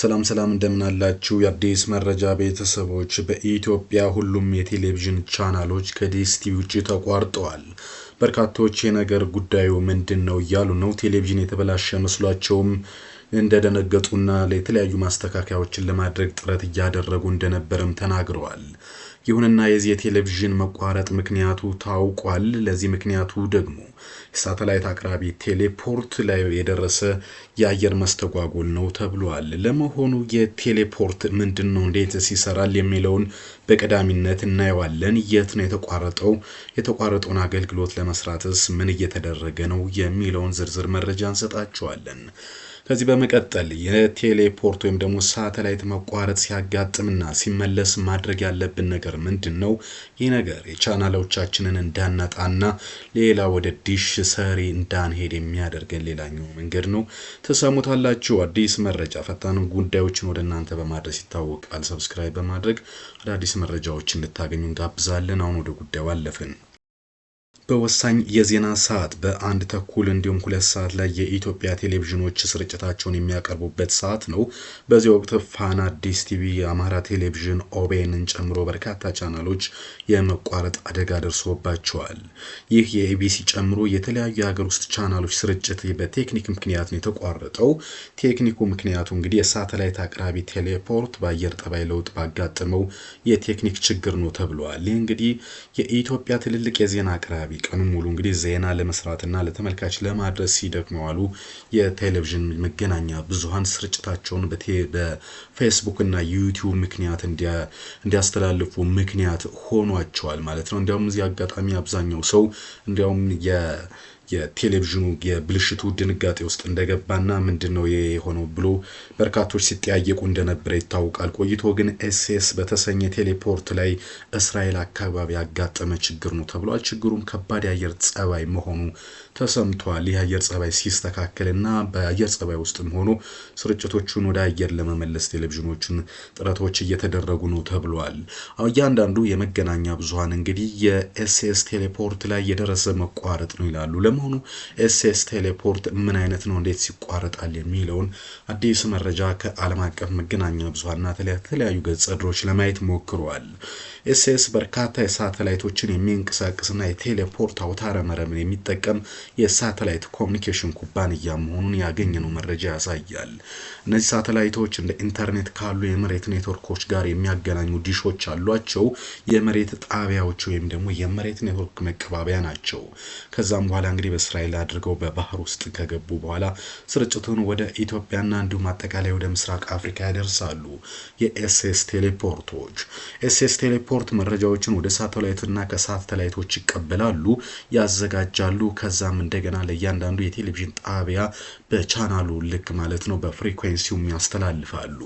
ሰላም ሰላም እንደምን አላችሁ የአዲስ መረጃ ቤተሰቦች። በኢትዮጵያ ሁሉም የቴሌቪዥን ቻናሎች ከዲኤስቲቪ ውጭ ተቋርጠዋል። በርካቶች የነገር ጉዳዩ ምንድን ነው እያሉ ነው። ቴሌቪዥን የተበላሸ መስሏቸውም እንደደነገጡና የተለያዩ ማስተካከያዎችን ለማድረግ ጥረት እያደረጉ እንደነበረም ተናግረዋል። ይሁንና የዚህ የቴሌቪዥን መቋረጥ ምክንያቱ ታውቋል። ለዚህ ምክንያቱ ደግሞ የሳተላይት አቅራቢ ቴሌፖርት ላይ የደረሰ የአየር መስተጓጎል ነው ተብሏል። ለመሆኑ የቴሌፖርት ምንድን ነው? እንዴትስ ይሰራል? የሚለውን በቀዳሚነት እናየዋለን። የት ነው የተቋረጠው? የተቋረጠውን አገልግሎት ለመስራትስ ምን እየተደረገ ነው? የሚለውን ዝርዝር መረጃ እንሰጣችኋለን። ከዚህ በመቀጠል የቴሌፖርት ወይም ደግሞ ሳተላይት መቋረጥ ሲያጋጥምና ሲመለስ ማድረግ ያለብን ነገር ምንድን ነው? ይህ ነገር የቻናሎቻችንን እንዳናጣና ሌላ ወደ ዲሽ ሰሪ እንዳንሄድ የሚያደርገን ሌላኛው መንገድ ነው። ትሰሙታላችሁ። አዲስ መረጃ ፈጣን ጉዳዮችን ወደ እናንተ በማድረስ ይታወቃል። Subscribe በማድረግ አዳዲስ መረጃዎችን እንድታገኙ እንጋብዛለን። አሁን ወደ ጉዳዩ አለፍን። በወሳኝ የዜና ሰዓት በ1:30 እንዲሁም 2 ሰዓት ላይ የኢትዮጵያ ቴሌቪዥኖች ስርጭታቸውን የሚያቀርቡበት ሰዓት ነው። በዚህ ወቅት ፋና፣ አዲስ ቲቪ፣ አማራ ቴሌቪዥን፣ ኦቤንን ጨምሮ በርካታ ቻናሎች የመቋረጥ አደጋ ደርሶባቸዋል። ይህ የኢቢሲ ጨምሮ የተለያዩ የሀገር ውስጥ ቻናሎች ስርጭት በቴክኒክ ምክንያት ነው የተቋረጠው። ቴክኒኩ ምክንያቱ እንግዲህ የሳተላይት አቅራቢ ቴሌፖርት በአየር ጠባይ ለውጥ ባጋጠመው የቴክኒክ ችግር ነው ተብሏል። ይህ እንግዲህ የኢትዮጵያ ትልልቅ የዜና አቅራቢ ቀኑ ሙሉ እንግዲህ ዜና ለመስራትና ለተመልካች ለማድረስ ሲደክሙ የዋሉ የቴሌቪዥን መገናኛ ብዙኃን ስርጭታቸውን በፌስቡክ እና ዩቲዩብ ምክንያት እንዲያስተላልፉ ምክንያት ሆኗቸዋል ማለት ነው። እንዲያውም እዚህ አጋጣሚ አብዛኛው ሰው እንዲያውም የቴሌቪዥኑ የብልሽቱ ድንጋጤ ውስጥ እንደገባና ምንድን ነው የሆነው ብሎ በርካቶች ሲጠያየቁ እንደነበረ ይታወቃል። ቆይቶ ግን ኤስኤስ በተሰኘ ቴሌፖርት ላይ እስራኤል አካባቢ ያጋጠመ ችግር ነው ተብሏል። ችግሩም ከባድ የአየር ጸባይ መሆኑ ተሰምቷል። ይህ አየር ጸባይ ሲስተካከልና በአየር ጸባይ ውስጥም ሆኖ ስርጭቶቹን ወደ አየር ለመመለስ ቴሌቪዥኖቹን ጥረቶች እየተደረጉ ነው ተብሏል። እያንዳንዱ የመገናኛ ብዙኃን እንግዲህ የኤስኤስ ቴሌፖርት ላይ የደረሰ መቋረጥ ነው ይላሉ። ለመሆኑ ኤስኤስ ቴሌፖርት ምን አይነት ነው? እንዴት ሲቋረጣል? የሚለውን አዲስ መረጃ ከዓለም አቀፍ መገናኛ ብዙኃንና የተለያዩ ገጸ ድሮች ለማየት ሞክሯል። ኤስኤስ በርካታ የሳተላይቶችን የሚንቀሳቀስና የቴሌፖርት አውታረ መረብን የሚጠቀም የሳተላይት communication ኩባንያ መሆኑን ያገኘነው መረጃ ያሳያል። እነዚህ ሳተላይቶች እንደ ኢንተርኔት ካሉ የመሬት ኔትወርኮች ጋር የሚያገናኙ ዲሾች አሏቸው። የመሬት ጣቢያዎች ወይም ደግሞ የመሬት ኔትወርክ መቀባበያ ናቸው። ከዛም በኋላ እንግዲህ በእስራኤል አድርገው በባህር ውስጥ ከገቡ በኋላ ስርጭቱን ወደ ኢትዮጵያና እንዲሁም አጠቃላይ ወደ ምስራቅ አፍሪካ ያደርሳሉ። የኤስኤስ ቴሌፖርቶች ኤስኤስ ቴሌፖርት መረጃዎችን ወደ ሳተላይትና ከሳተላይቶች ይቀበላሉ፣ ያዘጋጃሉ። ከዛም እንደገና ለእያንዳንዱ የቴሌቪዥን ጣቢያ በቻናሉ ልክ ማለት ነው በ frequency ውም ያስተላልፋሉ።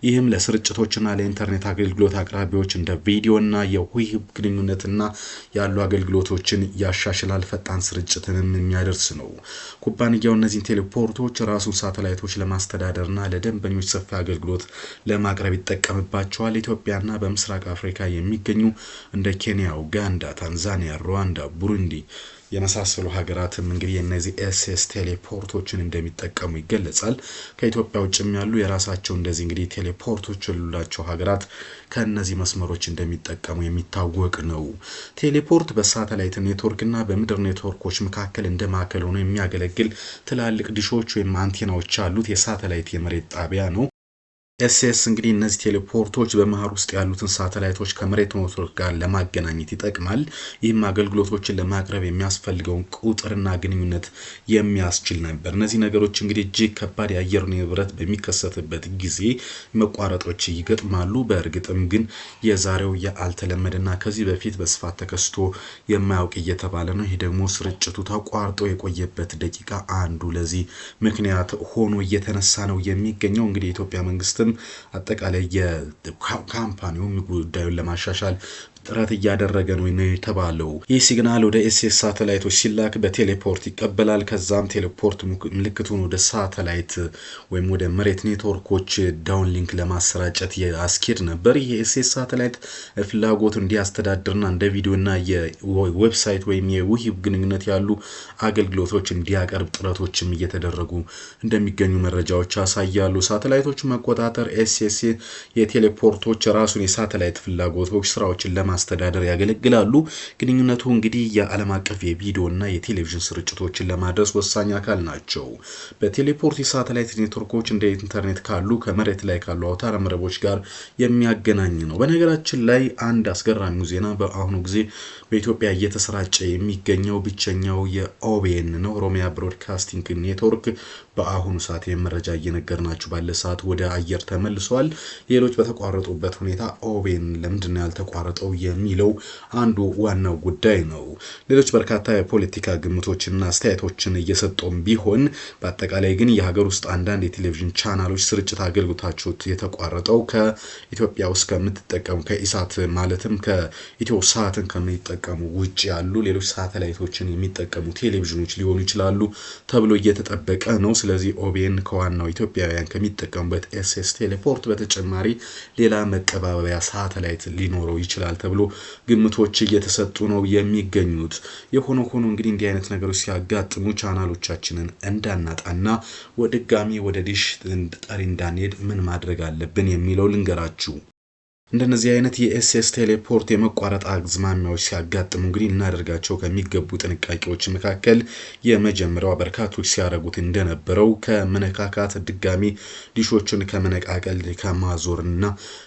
ይህም ለስርጭቶችና ለኢንተርኔት አገልግሎት አቅራቢዎች እንደ ቪዲዮና የዊብ ግንኙነትና ያሉ አገልግሎቶችን ያሻሽላል፣ ፈጣን ስርጭትንም የሚያደርስ ነው። ኩባንያው እነዚህን ቴሌፖርቶች ራሱን ሳተላይቶች ለማስተዳደርና ለደንበኞች ሰፊ አገልግሎት ለማቅረብ ይጠቀምባቸዋል። ኢትዮጵያና በምስራቅ አፍሪካ የሚገኙ እንደ ኬንያ፣ ኡጋንዳ፣ ታንዛኒያ፣ ሩዋንዳ፣ ቡሩንዲ የመሳሰሉ ሀገራትም እንግዲህ የእነዚህ ኤስኤስ ቴሌፖርቶችን እንደሚጠቀሙ ይገለጻል። ከኢትዮጵያ ውጭም ያሉ የራሳቸው እንደዚህ እንግዲህ ቴሌፖርቶች የሌላቸው ሀገራት ከእነዚህ መስመሮች እንደሚጠቀሙ የሚታወቅ ነው። ቴሌፖርት በሳተላይት ኔትወርክና በምድር ኔትወርኮች መካከል እንደ ማዕከል ሆኖ የሚያገለግል ትላልቅ ዲሾች ወይም አንቴናዎች ያሉት የሳተላይት የመሬት ጣቢያ ነው። ኤስኤስ እንግዲህ እነዚህ ቴሌፖርቶች በባህር ውስጥ ያሉትን ሳተላይቶች ከመሬት ኔትወርክ ጋር ለማገናኘት ይጠቅማል። ይህም አገልግሎቶችን ለማቅረብ የሚያስፈልገውን ቁጥርና ግንኙነት የሚያስችል ነበር። እነዚህ ነገሮች እንግዲህ እጅግ ከባድ የአየር ንብረት በሚከሰትበት ጊዜ መቋረጦች ይገጥማሉ። በእርግጥም ግን የዛሬው ያልተለመደና ከዚህ በፊት በስፋት ተከስቶ የማያውቅ እየተባለ ነው። ይህ ደግሞ ስርጭቱ ተቋርጦ የቆየበት ደቂቃ አንዱ ለዚህ ምክንያት ሆኖ እየተነሳ ነው የሚገኘው። እንግዲህ የኢትዮጵያ መንግስት አጠቃላይ የ company ውም ጉዳዩን ለማሻሻል ጥረት እያደረገ ነው የተባለው። ይህ signal ወደ SES ሳተላይቶች ሲላክ በ teleport ይቀበላል። ከዛም teleport ምልክቱን ወደ ሳተላይት ወይም ወደ መሬት ኔትወርኮች downlink ለማሰራጨት ያስኬድ ነበር። ይህ የ SES ሳተላይት ፍላጎቱ እንዲያስተዳድርና እንደ ቪዲዮና የ website ወይም የውሂብ ግንኙነት ያሉ አገልግሎቶች እንዲያቀርብ ጥረቶችም እየተደረጉ እንደሚገኙ መረጃዎች ያሳያሉ። ሳተላይቶቹ መቆጣጠር SES የ teleport ኦች ራሱን የሳተላይት ፍላጎቶች ስራዎችን ለማስተዳደር ያገለግላሉ። ግንኙነቱ እንግዲህ የዓለም አቀፍ የቪዲዮና የቴሌቪዥን ስርጭቶችን ለማድረስ ወሳኝ አካል ናቸው። በ teleport የሳተላይት ኔትወርኮች እንደ ኢንተርኔት ካሉ ከመሬት ላይ ካሉ አውታረ መረቦች ጋር የሚያገናኝ ነው። በነገራችን ላይ አንድ አስገራሚው ዜና በአሁኑ ጊዜ በኢትዮጵያ እየተሰራጨ የሚገኘው ብቸኛው የ OBN ነው። ኦሮሚያ Broadcasting Network በአሁኑ ሰዓት የመረጃ እየነገርናችሁ ባለ ሰዓት ወደ አየር ተመልሷል። ሌሎች በተቋረጡበት ሁኔታ OBN ለምንድን ነው ያልተቋረጠው የሚለው አንዱ ዋናው ጉዳይ ነው። ሌሎች በርካታ የፖለቲካ ግምቶችና አስተያየቶችን እየሰጡም ቢሆን በአጠቃላይ ግን የሀገር ውስጥ አንዳንድ የቴሌቪዥን ቻናሎች ስርጭት አገልግሎታቸው የተቋረጠው ከኢትዮጵያ ውስጥ ከምትጠቀሙ ከኢሳት ማለትም ከኢትዮ ሳትን ከሚጠቀሙ ውጭ ያሉ ሌሎች ሳተላይቶችን የሚጠቀሙ ቴሌቪዥኖች ሊሆኑ ይችላሉ ተብሎ እየተጠበቀ ነው። ስለዚህ OBN ከዋናው ኢትዮጵያውያን ከሚጠቀሙበት SES teleport በተጨማሪ ሌላ መቀባበያ ሳተላይት ሊኖረው ይችላል ተብሎ ግምቶች እየተሰጡ ነው የሚገኙት። የሆነ ሆኖ እንግዲህ እንዲህ አይነት ነገሮች ሲያጋጥሙ ቻናሎቻችንን እንዳናጣና ድጋሚ ወደ ዲሽ ጠሪ እንዳንሄድ ምን ማድረግ አለብን የሚለው ልንገራችሁ። እንደነዚህ አይነት የ SES teleport የመቋረጥ አዝማሚያዎች ሲያጋጥሙ እንግዲህ ልናደርጋቸው ከሚገቡ ጥንቃቄዎች መካከል የመጀመሪያው በርካቶች ሲያደርጉት እንደነበረው ከመነካካት፣ ድጋሚ ዲሾችን ከመነቃቀል፣ ከማዞርና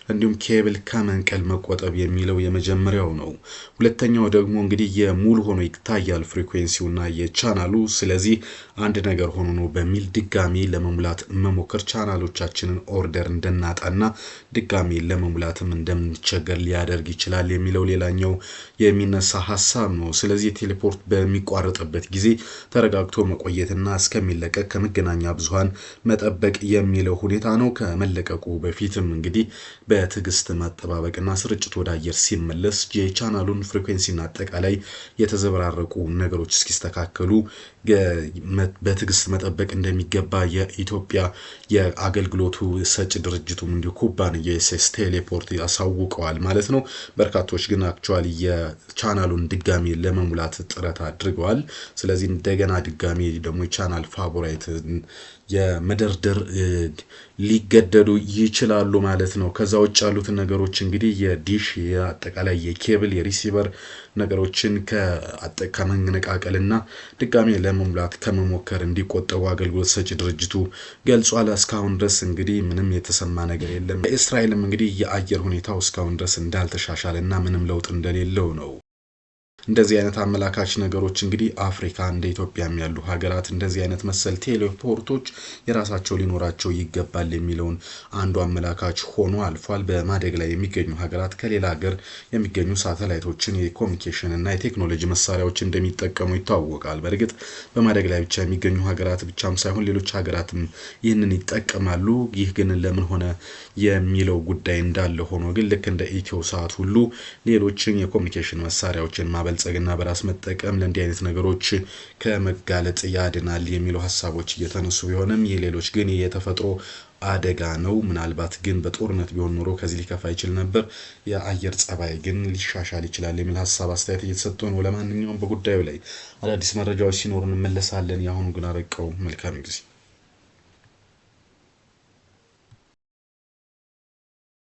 እንዲሁም ኬብል ከመንቀል መቆጠብ የሚለው የመጀመሪያው ነው። ሁለተኛው ደግሞ እንግዲህ የሙሉ ሆኖ ይታያል frequency ውና የቻናሉ፣ ስለዚህ አንድ ነገር ሆኖ ነው በሚል ድጋሚ ለመሙላት መሞከር ቻናሎቻችንን order እንድናጣና ድጋሚ ለመሙላትም እንደምንቸገር ሊያደርግ ይችላል የሚለው ሌላኛው የሚነሳ ሀሳብ ነው። ስለዚህ teleport በሚቋረጥበት ጊዜ ተረጋግቶ መቆየትና እስከሚለቀቅ ከመገናኛ ብዙኃን መጠበቅ የሚለው ሁኔታ ነው። ከመለቀቁ በፊትም እንግዲህ በትዕግስት መጠባበቅና ስርጭት ወደ አየር ሲመለስ የቻናሉን frequency ና አጠቃላይ የተዘበራረቁ ነገሮች እስኪስተካከሉ በትዕግስት መጠበቅ እንደሚገባ የኢትዮጵያ የአገልግሎቱ ሰጪ ድርጅቱም እንዲሁ ኩባንያ የ SES teleport አሳውቀዋል ማለት ነው። በርካቶች ግን actually የቻናሉን ድጋሚ ለመሙላት ጥረት አድርገዋል። ስለዚህ እንደገና ድጋሚ ደግሞ የ channel favorite የመደርደር ሊገደዱ ይችላሉ ማለት ነው። ከዛ ውጭ ያሉትን ነገሮች እንግዲህ የዲሽ የአጠቃላይ የኬብል የ receiver ነገሮችን ከመነቃቀልና ድጋሚ ለመሙላት ከመሞከር እንዲቆጠቡ አገልግሎት ሰጪ ድርጅቱ ገልጿል። እስካሁን ድረስ እንግዲህ ምንም የተሰማ ነገር የለም። በእስራኤልም እንግዲህ የአየር ሁኔታው እስካሁን ድረስ እንዳልተሻሻለና ምንም ለውጥ እንደሌለው ነው። እንደዚህ አይነት አመላካች ነገሮች እንግዲህ አፍሪካ እንደ ኢትዮጵያም ያሉ ሀገራት እንደዚህ አይነት መሰል teleport ኦች የራሳቸው ሊኖራቸው ይገባል የሚለውን አንዱ አመላካች ሆኖ አልፏል። በማደግ ላይ የሚገኙ ሀገራት ከሌላ ሀገር የሚገኙ ሳተላይቶችን የ communication እና የቴክኖሎጂ መሳሪያዎች እንደሚጠቀሙ ይታወቃል። በእርግጥ በማደግ ላይ ብቻ የሚገኙ ሀገራት ብቻም ሳይሆን ሌሎች ሀገራትም ይህንን ይጠቀማሉ። ይህ ግን ለምን ሆነ የሚለው ጉዳይ እንዳለ ሆኖ ግን ልክ እንደ ኢትዮ ሳት ሁሉ ሌሎችን የ communication መሳሪያዎችን ማበልጸግና በራስ መጠቀም ለእንዲህ አይነት ነገሮች ከመጋለጥ ያድናል የሚሉ ሀሳቦች እየተነሱ ቢሆንም ይህ ሌሎች ግን የተፈጥሮ አደጋ ነው። ምናልባት ግን በጦርነት ቢሆን ኖሮ ከዚህ ሊከፋ ይችል ነበር። የአየር ጸባይ ግን ሊሻሻል ይችላል የሚል ሀሳብ አስተያየት እየተሰጠ ነው። ለማንኛውም በጉዳዩ ላይ አዳዲስ መረጃዎች ሲኖሩ እንመለሳለን። የአሁኑ ግን አበቃው። መልካም ጊዜ።